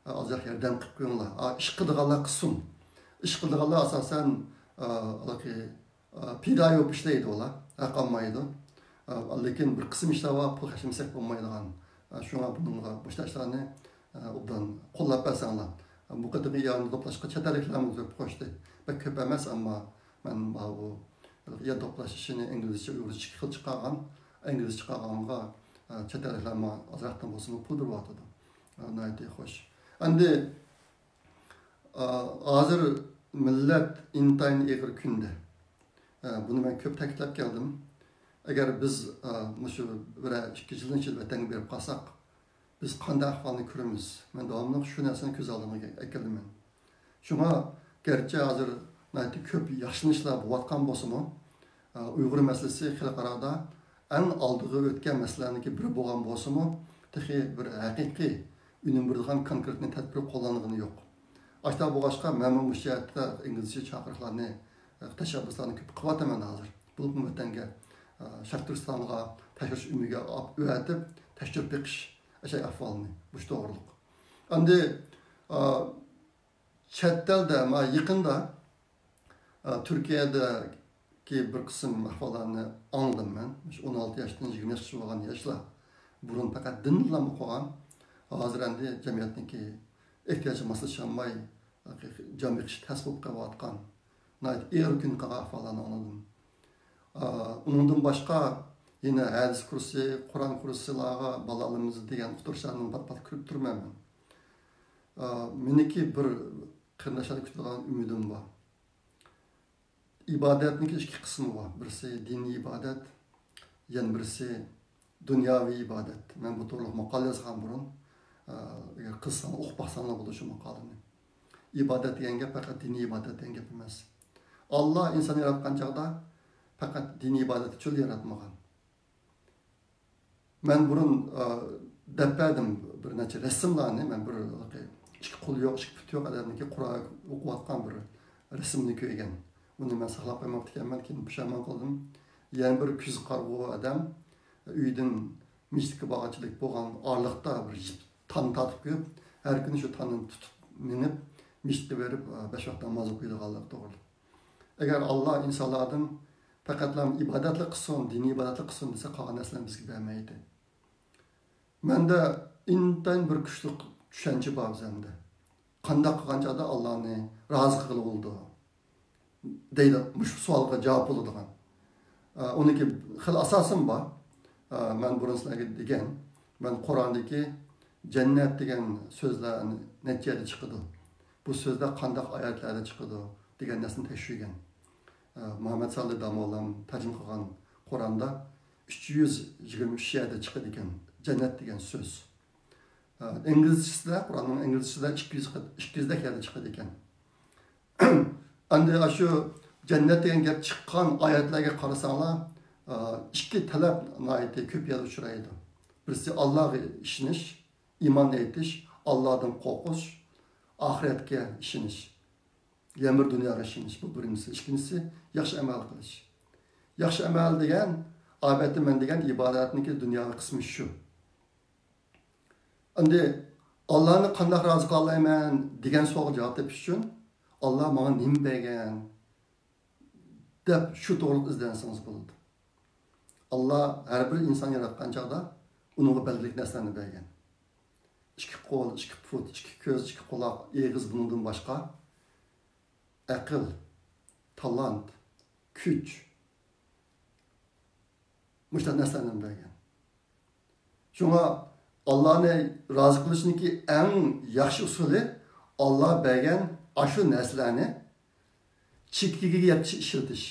ئا، ئازراق ياردەم قىلىپ قويۇڭلار. ئا، ئىش قىلىدىغانلار قىلسۇن. ئىش قىلىدىغانلار ئاساسەن، ئا، ھېلىقى، ئا، پىدائىي بولۇپ ئىشلەيدۇ ئۇلار. ھەق ئالمايدۇ. ئا، لېكىن بىر قىسىم ئىشلار بار، پۇل خەجلىمىسەك بولمايدىغان. ئا، شۇڭا بۇنىڭغا مۇشۇنداق ئىشلارنى، ئا، ئوبدان قوللاپ بەرسەڭلار. ئا، بۇ قېتىمقى يىغىندا توپلاشقان چەت ئەللىكلەرمۇ كۆپ قوشتى. بەك كۆپ ئەمەس، ئەمما مەن ماۋۇ يەر توپلاش ئىشىنى ئىنگلىزچە، ئۇيغۇرچە ئىككى خىل چىقارغان. ئىنگلىزچە چىقارغانغا، ئا، چەت ئەللىكلەرمۇ ئازراقتىن بولسىمۇ پۇل بېرىۋاتىدۇ. ئا، ناھايىتى خوش. ئەمدى، ئا، ھازىر مىللەت ئىنتايىن ئېغىر كۈندە. ئا، بۇنى مەن كۆپ تەكىتلەپ كەلدىم. ئەگەر بىز، ئا، مۇشۇ بىرەر ئىككى يىلنىڭ ئىچىدە ۋەتەنگە بېرىپ قالساق، بىز قانداق ئەھۋالنى كۆرىمىز؟ مەن داۋاملىق شۇ نەرسىنى كۆز ئالدىمغا ئەكېلىمەن. شۇڭا گەرچە ھازىر ناھايىتى كۆپ ياخشىلىنىشلار بولۇۋاتقان بولسىمۇ، ئۇيغۇر مەسىلىسى خەلقئارادا ئەڭ ئالدىغا ئۆتكەن مەسىلىلەرنىڭكى بىرى بولغان بولسىمۇ، تېخى بىر ھەقىقىي ئۈنۈم بېرىدىغان كونكرېتنى تەدبىر قوللانغىنى يوق. ئاشۇنداق بولغاچقا، مەنمۇ مۇشۇ جەھەتتە ئىنگلىزچە چاقىرىقلارنى، تەشەببۇسلارنى كۆپ قىلىۋاتىمەن ھازىر. بولۇپمۇ ۋەتەنگە، شەرقىي تۈركىستانغا تەكشۈرۈش ئۆمىكى ئەۋەتىپ، تەكشۈرۈپ بېقىش ئەشەي ئەھۋالىنى، مۇشۇ توغرىلىق. ئەمدى، چەت ئەلدە، ما، يېقىندا، ئا، تۈركىيەدىكى بىر قىسىم ئەھۋاللارنى ئاڭلىدىم مەن. مۇشۇ ئون ئالتە ياشتىن يىگىرمە ياشقىچە بولغان ياشلار. بۇرۇن پەقەت دىنلا ئوقۇغان، ھازىر ئەمدى جەمئىيەتنىڭكى ئېھتىياجىغا ماسلىشالماي، جان بېقىشى تەس بولۇپ قېلىۋاتقان، ناھايىتى ئېغىر كۈن قالغان ئەھۋاللارنى ئاڭلىدىم. ئا، ئۇنىڭدىن باشقا يەنە ھەدىس كۇرسى، قۇرئان كۇرسىلارغا بالىلىرىمىزنى دېگەن ئۇقتۇرۇشلارنى پات-پات كۆرۈپ تۇرىمەن مەن. ئا، مېنىڭكى بىر قېرىنداشلاردىن كۈتىدىغان ئۈمىدىم بار. ئىبادەتنىڭكى ئىككى قىسمى بار. بىرسى دىنىي ئىبادەت، يەنە بىرسى دۇنياۋى ئىبادەت. مەن بۇ توغرىلىق ماقالە يازغان بۇرۇن. ئا، ئەگەر قىزىقساڭلار ئوقۇپ باقساڭلار بولىدۇ شۇ ماقالىنى. ئىبادەت دېگەن گەپ پەقەت دىنىي ئىبادەت دېگەن گەپ ئەمەس. ئاللا ئىنسان ياراتقان چاغدا پەقەت دىنىي ئىبادەت ئۈچۈن ياراتمىغان. مەن بۇرۇن، ئا، دەپ بەردىم بىر نەچچە رەسىملارنى. مەن بىر ئىككى قولى يوق، ئىككى پۇتى يوق ئادەمنىڭكى قۇرئان ئوقۇۋاتقان بىر رەسىمنى كۆرگەن. ئۇنى مەن ساقلاپ قويماپتىكەنمەن، كېيىن پۇشايمان قىلدىم. يەنە بىر كۆزى قارىغۇ ئادەم ئۆيدىن مەسچىتكە بارغانچىلىك بولغان ئارىلىقتا بىر يىپ تان تارتىپ قويۇپ، ھەر كۈنى شۇ تاننى تۇتۇپ مېڭىپ، مەسچىتكە بېرىپ، بەش ۋاق ناماز ئوقۇيدىغانلىقى توغرىلىق. ئەگەر ئاللا ئىنسانلاردىن پەقەتلا ئىبادەتلا قىلسۇن، دىنىي ئىبادەتلا قىلسۇن دېسە، قالغان نەرسىلەرنى بىزگە بەرمەيدۇ. مەندە ئىنتايىن بىر كۈچلۈك چۈشەنچە بار ئۆزۈمدە. قانداق قىلغان چاغدا ئاللانى رازى قىلغىلى بولىدۇ؟ دەيدۇ، مۇشۇ سوئالغا جاۋاب بولىدىغان. ئا، ئۇنىڭكى خېلى ئاساسىم بار. ئا، مەن بۇرۇن سىلەرگە دېگەن، مەن قۇرئاندىكى جەننەت دېگەن سۆزلەر نەچچە يەردە چىقىدۇ، بۇ سۆزلەر قانداق ئايەتلەردە چىقىدۇ دېگەن نەرسىنى تەكشۈرگەن. ئا، مۇھەممەد سالىھ داموللام تەرجىمە قىلغان قۇرئاندا ئۈچ يۈز يىگىرمە ئۈچ يەردە چىقىدىكەن جەننەت دېگەن سۆز. ئا، ئىنگلىزچىسىدە، قۇرئاننىڭ ئىنگلىزچىسىدە ئىككى يۈز، ئىككى يۈزدەك يەردە چىقىدىكەن. ئەمدى ئاشۇ جەننەت دېگەن گەپ چىققان ئايەتلەرگە قارىساڭلار، ئىككى تەلەپ ناھايىتى كۆپ يەردە ئۇچرايدۇ. بىرسى ئاللاغا ئىشىنىش، ئىمان ئېيتىش، ئاللادىن قورقۇش، ئاخىرەتكە ئىشىنىش، يەنە بىر دۇنياغا ئىشىنىش، بۇ بىرىنچىسى. ئىككىنچىسى، ياخشى ئەمەل قىلىش. ياخشى ئەمەل دېگەن، ئەلۋەتتە مەن دېگەن ئىبادەتنىڭكى دۇنياۋى قىسمى شۇ. ئەمدى ئاللانى قانداق رازى قىلالايمەن دېگەن سوئالغا جاۋاب تېپىش ئۈچۈن، ئاللا ماڭا نېمە بەرگەن دەپ شۇ توغرىلىق ئىزدەنسىڭىز بولىدۇ. ئاللا ھەر بىر ئىنسان ياراتقان چاغدا ئۇنىڭغا بەلگىلىك نەرسىلەرنى بەرگەن. ئىككى قول، ئىككى پۇت، ئىككى كۆز، ئىككى قۇلاق، ئېغىز، بۇنىڭدىن باشقا ئەقىل، تالانت، كۈچ، مۇشۇنداق نەرسىلەرنى بەرگەن. شۇڭا ئاللانى رازى قىلىشنىڭكى ئەڭ ياخشى ئۇسۇلى، ئاللا بەرگەن ئاشۇ نەرسىلەرنى چېكىگە يەتكۈچە ئىشلىتىش،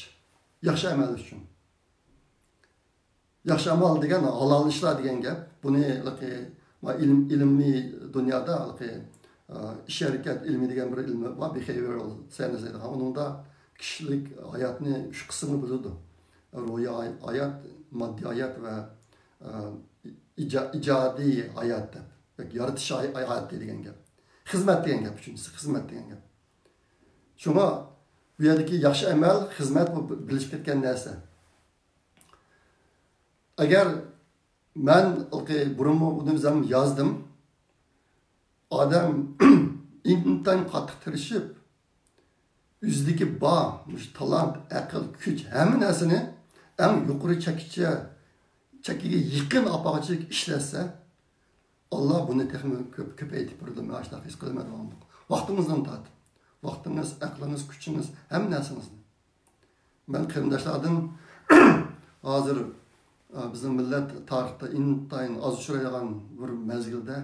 ياخشى ئەمەل ئۈچۈن. ياخشى ئەمەل دېگەن ھالال ئىشلار دېگەن گەپ. بۇنى ھېلىقى، ما، ئىلىم، ئىلمىي دۇنيادا ھېلىقى، ئە، ئىش ھەرىكەت ئىلمى دېگەن بىر ئىلمى بار، behavioral science دەيدىغان. ئۇنىڭدا كىشىلىك ھاياتنى ئۈچ قىسىمغا بۆلىدۇ. روھىي ھاي-، ھايات، ماددىي ھايات ۋە، ئە، ئىجا-، ئىجادىي ھايات دەپ. ياكى يارىتىش ھاي-، ھاياتى دېگەن گەپ. خىزمەت دېگەن گەپ، ئۈچىنچىسى، خىزمەت دېگەن گەپ. شۇڭا بۇ يەردىكى ياخشى ئەمەل، خىزمەت بۇ بىرلىشىپ كەتكەن نەرسە. ئەگەر مەن بۇرۇنمۇ بۇنى ئۆزۈم يازدىم. ئادەم ئىنتايىن قاتتىق تىرىشىپ، ئۆزىدىكى بار مۇشۇ تالانت، ئەقىل، كۈچ، ھەممە نەرسىنى ئەڭ يۇقىرى چەككىچە، چەككىگە يېقىن ئاپارغۇچە ئىشلەتسە، ئاللا بۇنى تېخىمۇ كۆپ، كۆپەيتىپ بېرىدۇ. مەن ئاشۇنداق ھېس قىلىمەن. ۋاقتىڭىزدىن تارتىپ، ۋاقتىڭىز، ئەقلىڭىز، كۈچىڭىز، ھەممە نەرسىڭىزنى. مەن قېرىنداشلاردىن ھازىر، ئە، بىزنىڭ مىللەت تارىختا ئىنتايىن ئاز ئۇچرايدىغان بىر مەزگىلدە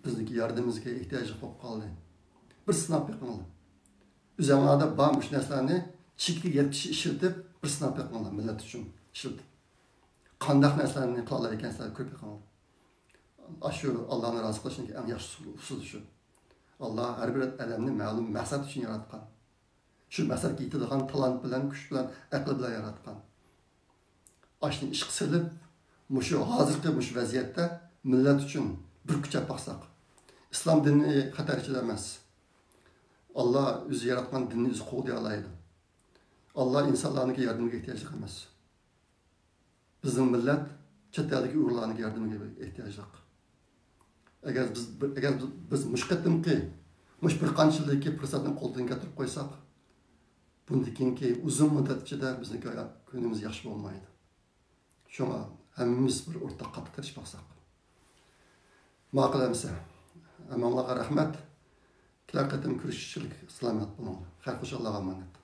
بىزنىڭكى ياردىمىمىزگە ئېھتىياجلىق بولۇپ قالدى. بىر سىناپ بېقىڭلار. ئۆزۈڭلاردا بار مۇشۇ نەرسىلەرنى چېكىگە يەتكۈچە ئىشلىتىپ، بىر سىناپ بېقىڭلار، مىللەت ئۈچۈن ئىشلىتىپ. قانداق نەرسىلەرنى قىلالايدىكەنسىلەر، كۆرۈپ بېقىڭلار. ئاشۇ ئاللانى رازى قىلىشنىڭكى ئەڭ ياخشى ئۇسۇلى شۇ. ئاللا ھەر بىر ئادەمنى مەلۇم مەقسەت ئۈچۈن ياراتقان. شۇ مەقسەتكە يېتىدىغان تالانت بىلەن، كۈچ بىلەن، ئەقىل بىلەن ياراتقان. ئاشۇنى ئىشقا سېلىپ، مۇشۇ ھازىرقى مۇشۇ ۋەزىيەتتە مىللەت ئۈچۈن بىر كۈچەپ باقساق. ئىسلام دىنى خەتەر ئىچىدە ئەمەس. ئاللا ئۆزى ياراتقان دىننى ئۆزى قوغدىيالايدۇ. ئاللا ئىنسانلارنىڭكى ياردىمىگە ئېھتىياجلىق ئەمەس. بىزنىڭ مىللەت چەت ئەلدىكى ئۇيغۇرلارنىڭ ياردىمىگە ئېھتىياجلىق. ئەگەر بىز، ئەگەر بىز مۇشۇ قېتىمقى، مۇشۇ بىر قانچە يىلدىكى پۇرسەتنى قولدىن كەلتۈرۈپ قويساق، بۇندىن كېيىنكى ئۇزۇن مۇددەت ئىچىدە بىزنىڭ كۈنىمىز ياخشى بولمايدۇ. شۇڭا ھەممىمىز بىر ئورتاق قاتتىق تىرىشىپ باقساق. ماقۇل ئەمىسە. ھەممىڭلارغا رەھمەت. كېلەر قېتىم كۆرۈشكىچىلىك سالامەت بولۇڭلار. خەير خوشاللارغا ئامانەت.